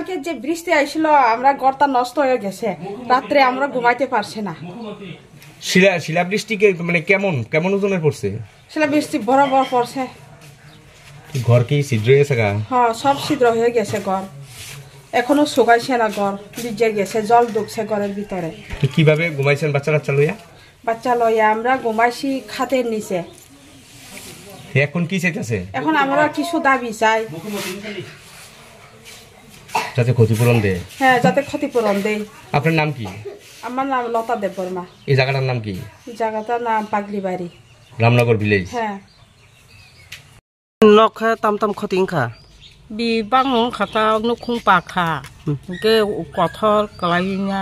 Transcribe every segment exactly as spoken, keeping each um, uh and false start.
কে যে বৃষ্টি আইছিল, আমরা ঘরটা নষ্ট হয়ে গেছে, রাত্রে আমরা ঘুমাইতে পারছি না। শিলা শিলাবৃষ্টি কে মানে কেমন কেমন ওজনের পড়ছে? শিলাবৃষ্টি বড় বড় পড়ছে। ঘর কি ছিদ্র হয়ে গেছে গা? হ্যাঁ, সব ছিদ্র হয়ে গেছে ঘর। এখনো শুকাইছে না ঘর, ভিজে গেছে, জল ঢুকছে ঘরের ভিতরে। তো কিভাবে ঘুমাইছেন বাচ্চা কাচ্চা লইয়া? বাচ্চা লইয়া আমরা ঘুমাইছি খাটের নিচে। এখন কি চাইতেছে? এখন আমরা কিছু দাবি চাই। যাতে ক্ষতিপূরণ দেয়। হ্যাঁ, যাতে ক্ষতিপূরণ দেয়। আপনার নাম কি? আমার নাম লতা দেববর্মা। এই জায়গাটার নাম কি? জায়গাটার নাম পাগলিবাড়ি। রামনগর ভিলেজ। হ্যাঁ। Nok khe tam tam khoti wngkha. Bi bangno wngkha ta nukhung pakha. Hmm. Hwnkhe kothor kwlaiwi na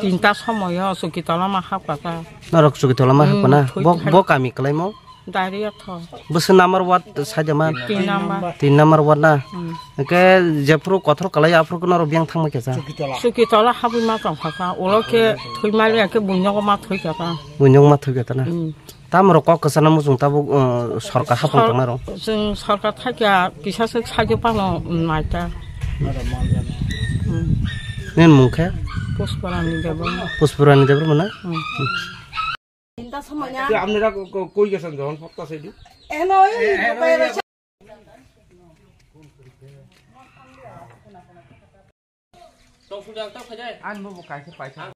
tinta somoyo chuki tolama hapkha ta. Norok chuki tolama Hmm, hapkha na? thwi Bo, thai. Bo kami kwlaimo? Daria tho. Bwswk number ward side man? Tin number. Tin number ward na? Hmm. Hwnkhe jephuru kothor kwlai aphuru norok biyang thangma khe cha? Chuki tola habwi ma tongkha ta. Ulo khe thwi mali khe buinyogo ma thwi kha ta. Buinyogo ma thwi kha ta na? Hmm. Tamrok kok kwchana muchung tabuk, uh, sorkar hapang Sor-, tongnai rok. Chwng sorkar thakya kisa se sakhe pano naita. Hmm. Nini mung khe? Puspurani Debbarma. Puspurani Debbarma na? Hmm. Khe apnara ko-, ko-, koi gechen jokhon hopta saidi? Ang bo bo kaisa paisa.